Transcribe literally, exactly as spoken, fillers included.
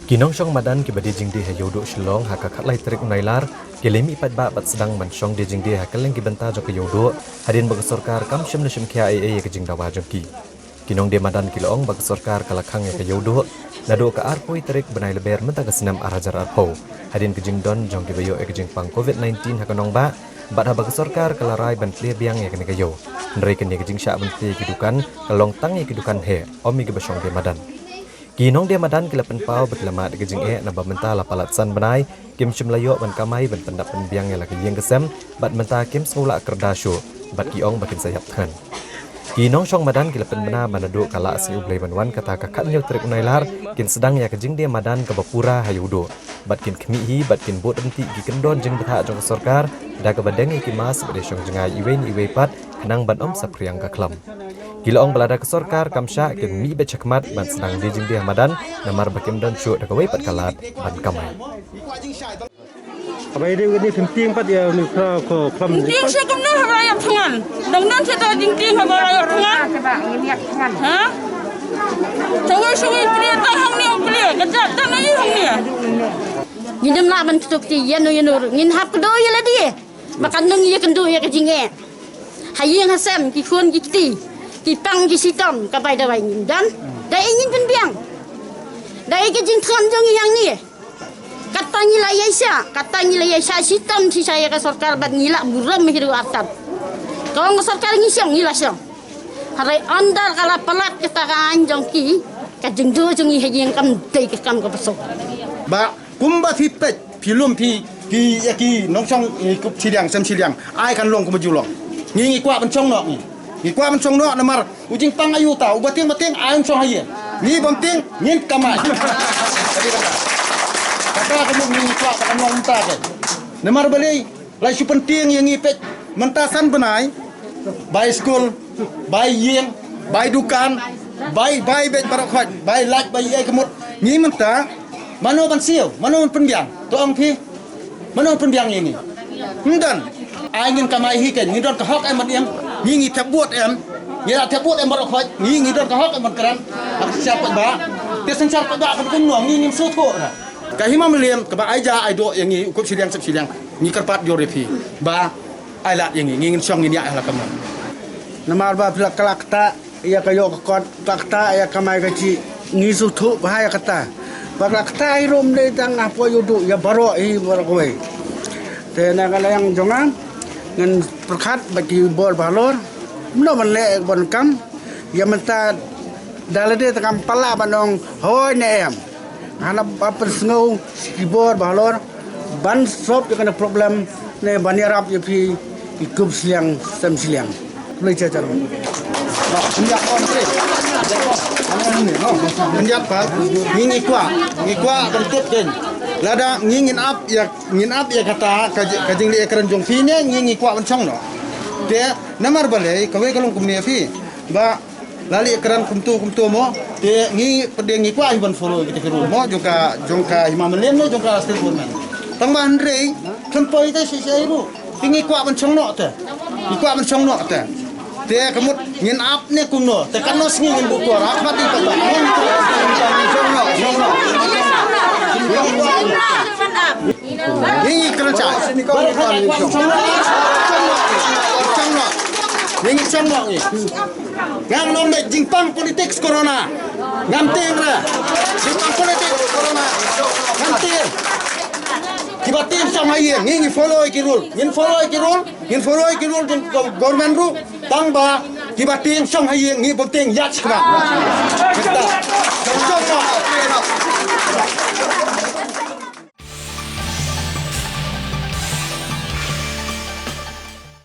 Ki nongshong madan kiba die jingdie ha Ïewduh Shillong ha ka khatlai tarik u Nailar ki la mih paidbah bad sdang ban shong die jingdie ha kylleng ki bynta jong ka Ïewduh, hadien ba ka sorkar kam shym la shim khia ei ei ïa ka jingdawa jong ki. Ki nongdie madan ki la ong ba ka sorkar ka la khang ïa ka Ïewduh naduh ka arphew tarik bnai Lber mynta ka snem ar hajar arphew, hadien ka jingdon jong kiba ïoh ïa ka jingpang covid nineteen ha ka nongbah, bad haba ka sorkar ka la rai ban plie biang ïa kane ka ïew. Hynrei kane ka jingshah ban plie ïa ki dukan ka long tang ïa ki dukan heh, ym ïa kiba shong die madan. Ki nongdie madan ki la pynpaw ba ki la mad ïa ka jingeh naba mynta la palat san bnai kim shym la ïoh ban kamai ban pyndap pynbiang ïa la ka ïing ka sem, bad mynta kim sngew lah kyrda shuh, bad ki ong ba kin sa ïap thngan. Ki nongshong madan ki la pynbna ba naduh ka Laisngi U Blei ban wan kata ka khathynñiew tarik u Nailar kin sdang ïa ka jingdie madan kaba pura ha Ïewduh, bad kin khmih hi bad kin bud ryntih ki kyndon jingbthah jong ka sorkar da kaba deng ïa ki mask bad ïa shong jngai iwei na iwei pat khnang ban ym saphriang ka khlam. Ki la ong ba lada ka sorkar kam shah kin mih beit shakhmat ban sdang die jingdie ha madan, namar ba kim don shuh da kawei pat ka lad ban kamai. Haba ïadei bad kane phin tieng pat ïa une u khlam, ko khlam. Tieng sha kumno haba ïap thngan? Dang don sha ta jingtieng haba ïap thngan. Ha? Shawei shawei plie, tang hangne plie, ka jat tang aïu hangne? Ngin ym lah ban kyntu kti ïano ïano ruh, ngin hap kdew ïa lade. Ba kan nang ïakynduh ïa ka jingeh ha ïing ha sem, ki khun ki kti, ki pang ki shitom, ka bai dawai ngim don. Da ei ngin pynbiang? Da ei ka jingthrang jong ngi hangne? Kata ngi la ïaishah, kata ngi la ïaishah shitom shisha ïa ka sorkar bad ngi la burom hi ruh artat. Ka ong ka sorkar ngi shong, ngi la shong. Hynrei ynda ka la palat kata ka aiñ jong ki, ka jingduh jong ngi ha ïing kam dei ka kam kaba suk. Ba kumba phi peit, phi lum phi, phi ïa ki nongshong, eh, kup shiliang, sem shiliang. Ai kan long kumba ju long. Ngi ngi kwah ban shong noh ngi. Ngi kwah ban shong noh namar u jingpang aïu uta, uba tieng ba tieng ai un shong ha ïing. Ngi bym tieng ngin kamai. Kata ka mut ngi ngi kwah ba kan long mynta ka. Namar balei, la shu pyntieng ïa ngi peit mynta san bnai. Bai skul, bai ïing, bai dukan, bai, bai beit baroh khoit, bai lait, bai ïai ka mut. Ngi mynta, mano ban siew, mano ban pynbiang? To ong phi, mano ban pynbiang ïa ngi? Ym don. Ai ngin kamai hi kein, ngi don ka hok em ban im, ngi ngi thep vote em, ngi la thep vote em baroh khoit, ngi ngi don ka hok em ban kren. Ka synshar paidbah, te synshar paidbah kan kumno, ngi ngim sngewthuh. Ka Hima Mylliem kaba ai ja ai doh ïa ngi u kup shiliang sep shiliang, ngi kyrpad jur ïa phi ba ai lad ïa ngi, ngi ngin shong ngin ïaid ha la ka mon. Namar ba phi la khlak ktah ïa ka ïoh ka kot, khlak ktah ïa ka kamai ka jih, ngi sngewthuh bha ïa kata. Ba khlak ktah hi ruh ym dei tang hapoh Ïewduh, ïa baroh hi baroh kawei. Te na ka liang jong nga ngin pyrkhat bad ki bor ba halor kumno ban leh ban kam. Ïa mynta da lade te kam pala ban ong hooid ne em. Hana ba pynsngew ki bor ba halor ban solve ïa kane problem ne ban ïarap ïa phi ki kup shiliang sem shiliang. Khublei shibun. Khyndiat pa, ngi ngi kwah, ngi kwah ban tip kein. Lada ngi ngin ap ïa, ngin ap ïa kata ka ji-, ka jingleh kren jong phi ne ngi ngi kwah ban shong noh. Te namar balei kawei ka long kumne phi ba la leh kren kumto kumto mo, te ngi pdeng ngi kwah hi ban follow kita ki rule mo jong ka, jong ka Hima Mylliem ne jong ka state government. Tang ba hynrei khlem poi te shi shi ruh. Te ngi kwah ban shong noh te. Ngi kwah ban shong noh te. Te ka mut ngin ap ne kumno, te katno sngi ngin buh por, ap ma ti pat. Shong noh, shong noh. Ngi ngi kren cha. Shong noh. Ngi ngi shong noh ngi. Ngam nym leh jingpang politics corona. Ngam tieng re. Jingpang politics corona. Ngam tieng. Kiba tieng shong ha ïing, ngi ngi follow ki rule. Ngin follow ki rule, ngin follow ki rule jong go-, government ruh. Tang ba kiba tieng shong ha ïing, ngi bym tieng ïaid shi khmat.